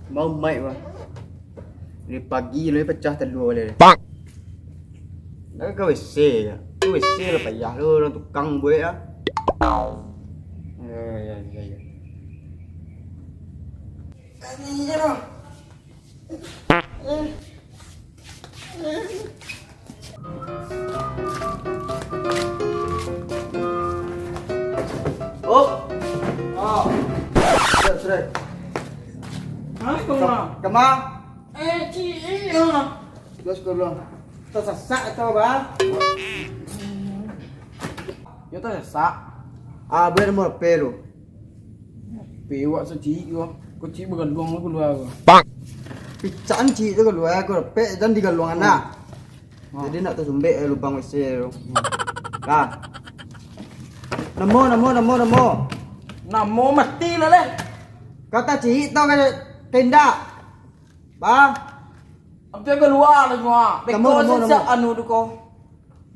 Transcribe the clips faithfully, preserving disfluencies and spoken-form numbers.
Mau mic, bah. Dari pagi lo pacah talua baliak. Pak. Nak ka W C ka? Ka W C lah payah lo, urang tukang buek ah. Ya, ya, ya, ya. Oh. Ah. Sudah, sudah. Hah, kama? Kama? Eh, ciek, ah. Terus ke belum? Tasasak atau apa? Yo tasasak. Ah, boleh nombor H P lu. Pewak sa ciek ko. Ko ciek bagaluang ko kalua ko. Pak. Picakan ciek tu kalua ko, pek dan digaluang anak. Hmm. Jadi nak tasumbek eh, lubang W C tu. Hmm. Nah. Namo, namo, namo, namo. Namo mati lah leh. Kata ciek tau ka tenda. Bah. Ampe kalua lah semua. Namo, namo, namo. Beko siap anu tu ko.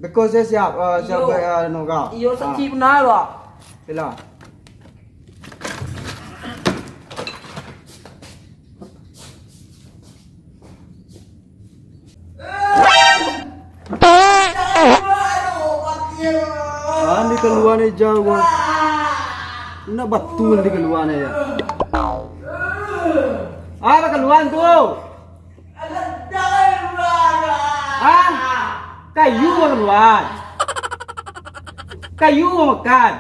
Beko siap, eh, siap, eh, anu ka. Iyo, sa ciek bana, Pak. Sila. Ah, di kalua ni jauh. Nak batul di kalua ni ya. Ah, kalua tu. Hah? Kayu bakaluan. Kayu makan.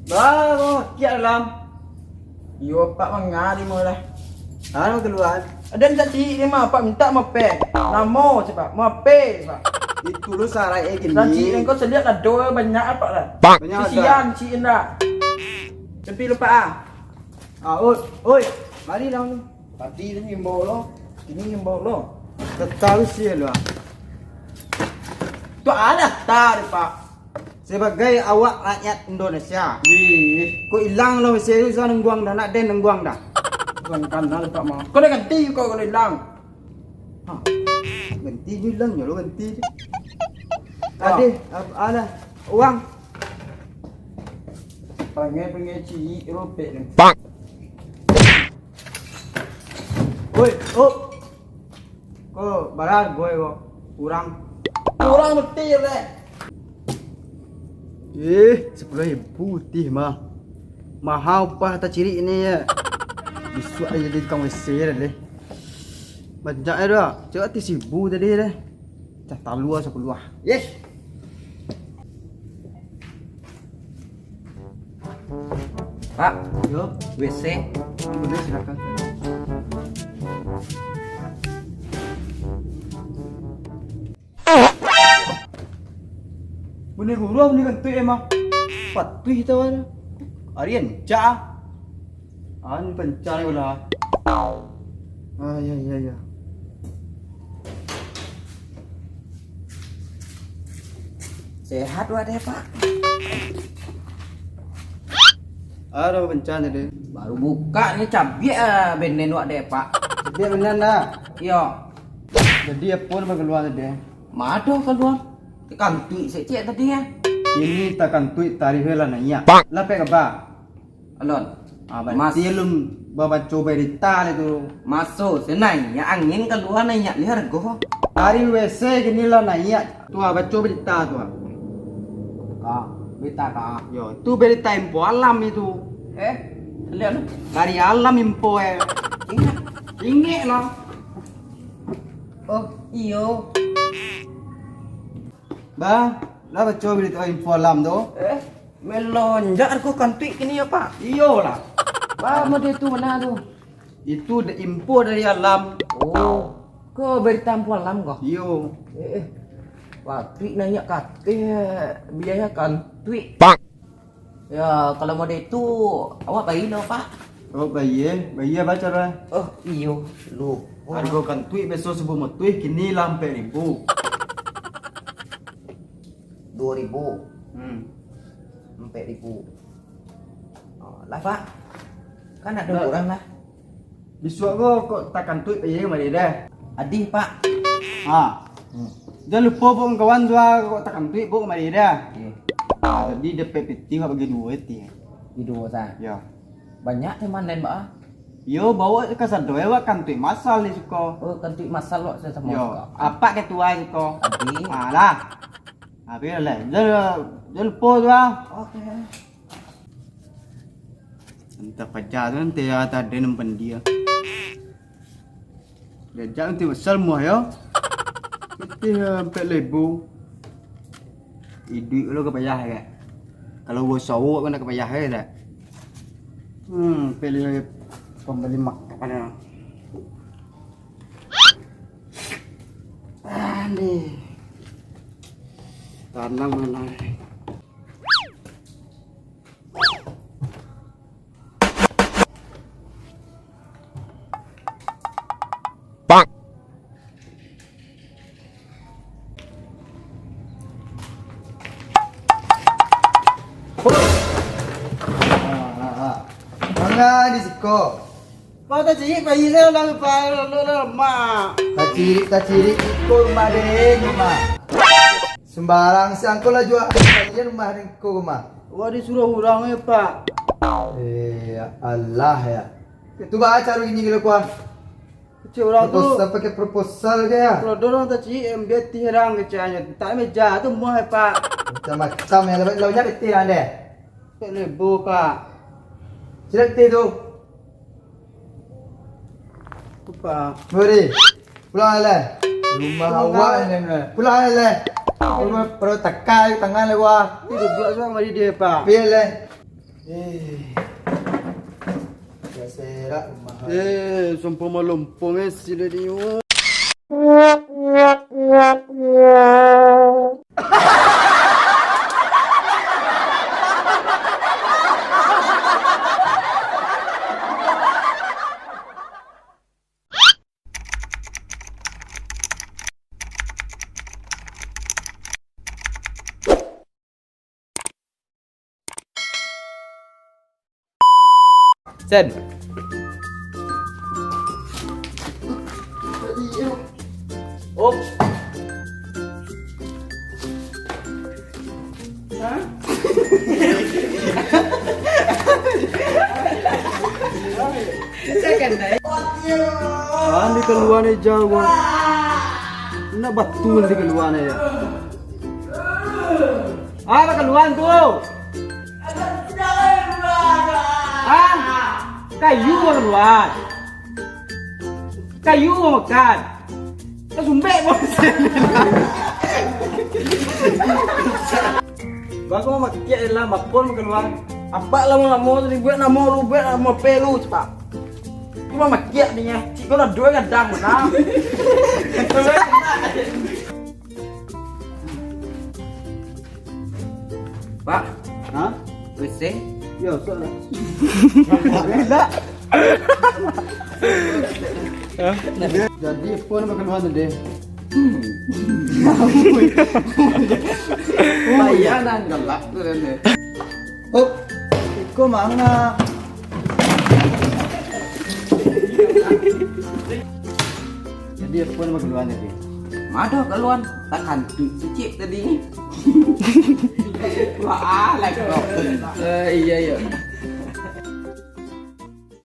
Bah, kiak dalam. Iyo, Pak, mangari mo lah. Hah, bakaluan. Aden tadi ni mah, Pak, minta mape. Namo, Pak. Mape, Pak. Itu lo sarai eh gini. Tadi engkau seliak ado banyak apa lah. Banyak. Kasian si Indah. Tapi lupa ah. Ah, oi, oi, mari lah. Tadi tu ngimbau lo, kini ngimbau lo. Tahu sih lo. Tu ada tadi, Pak. Sebagai awak rakyat Indonesia. Ih. Kok hilang lo, saya tu nungguang dah, nak den nungguang dah. Bukan kanal, Pak, mah. Kau dah ganti kau kalau hilang. Hah. Ganti je hilang, ya lo ganti je. Ah. Ada, ap-, ada uang. Pangai-pangai ciek ropek ni. Pak. Woi, oh. Ko bara hargo ko? Kurang. Kurang betul leh. Eh, sapuluah ribu tih mah. Mahal upah tacirik ni ya. Bisuak aja jadi tukang W C dah leh. Banyak ya dah. Cakap ti sibu tadi deh. Cah talua sapuluah. Yes. Pak, yo, W C. Boleh, silakan. Bunyi guru, bunyi kentut emang. Patuih tahu ada. Arian cak. An pencari ulah. Ah, ya, ya, ya. Sehat wak deh, Pak. Ada bencana deh. Baru buka ni cabiak ah benden wak deh, Pak. Cabiak benden dah. Iyo. Jadi apa nak keluar tadi? Mado keluar. Kantuik sik ciek tadi ya. Ini tak kantuik tarikh lah naiak. Lah pek kaba. Alon. Ah, berarti alun babaco berita lah tu. Maso, senang. Ya angin kalua naiak liar go. Ari W C kini lah naiak. Tu ah, baco berita tu ah. Ka, berita ka. Yo, tu berita info alam itu. Eh, lihat tu. Dari alam info eh. Ingat. Ingat lah. Oh, iyo. Bah, lah baco berita info alam tu. Eh, melonjak harga kantuik kini ya, Pak? Iyolah. Bah, mode tu mana tu? Itu de-, info dari alam. Oh, ko berita info alam ko? Iyo. Eh, eh. Patuik naiak kateh biaya kantuik. Pak. Ya, kalau mode itu, awak bayia lo, Pak? Awak bayia, bayia baco lah. Oh, iyo, lupo. Harga kantuik biaso sabuah motuih, kini lah ampek ribu. Duo ribu. Hmm. Ampek ribu. Oh, lah, Pak. Kan ado kurang lah. Bisuak ko kok takantuik payi kamari deh. Adih, Pak. Ha. Hmm. Jan lupo, Pak, kawan tu ah, kok takantuik, Pak, kamari deh. Iyo. Ha, jadi dapek piti, Pak, bagi duo piti. Bagi duo sa. Yo. Banyak teh mandan, Pak. Yo, bawa ka sado, awak kantuik masal di siko. Oh, kantuik masal wak samo Yo, siko. Apak ketua siko. Adi. Ah, lah. Habis lah. Jan, jan lupo tu ah. Oke. Antah paja tu nanti ya tadi nampan dia. Diajak nanti besar muah yo. Pitih ampek ribu. Iduik lo ka payah, kak. Kalau usaho kan nak ka payah, kak. Hmm, pilih pembeli makan. Aneh. Tanang mana? Manga di siko. Pak, tacirik payi saya lah, Pak, lo, lo, lo, mak. Tacirik, tacirik, iko rumah den, mak. Sembarang siang ko lah jual kalian rumah ko mah. Wah, disuruh urang, eh, Pak. Eh, Allah ya. Tu baa caro gini kalau kuah. Kecil urang tu. Proposal, pakai proposal ke ya? Kalau dorong tak cik, M B T herang kecilnya. Tak meja tu muah, eh, Pak. Macam-macam ya, lawan lawannya betul anda. Tak lebo, Pak. Sudah betul tu. Tu, Pak. Mari. Pulang lah. Rumah awak ni, pulang lah. Rumah perut takai tangan lah gua. Itu pula sudah mari dia, Pak. Pilih. Eh. Dah serak rumah. Eh, sumpah malompong, eh, sila dia. Sen. Op. Hah? Kan dikaluan ijau, Bang. Nak batul dikaluan ya. Apa kaluan tu? Ah, kayu kaluan. Kayu makan. Kasumbek bos. Bagus makiak lah, mapon kaluan. Apak lamo-lamo tu dibuek namo lu, buek namo pelu cepat. Cuma makiak ni ya, cik kau lah dua gadang mana. Pak. Hah? Pusing? Yo, sok lah. Enak. Jadi, apa nama keluhan tadi? Bayanan galak tu tadi. Oh, iko manga. Jadi, apa nama keluhan tadi? Mado kaluan, tak kantuk cicik tadi ni. Wah, lah kau. Eh, iya, iya.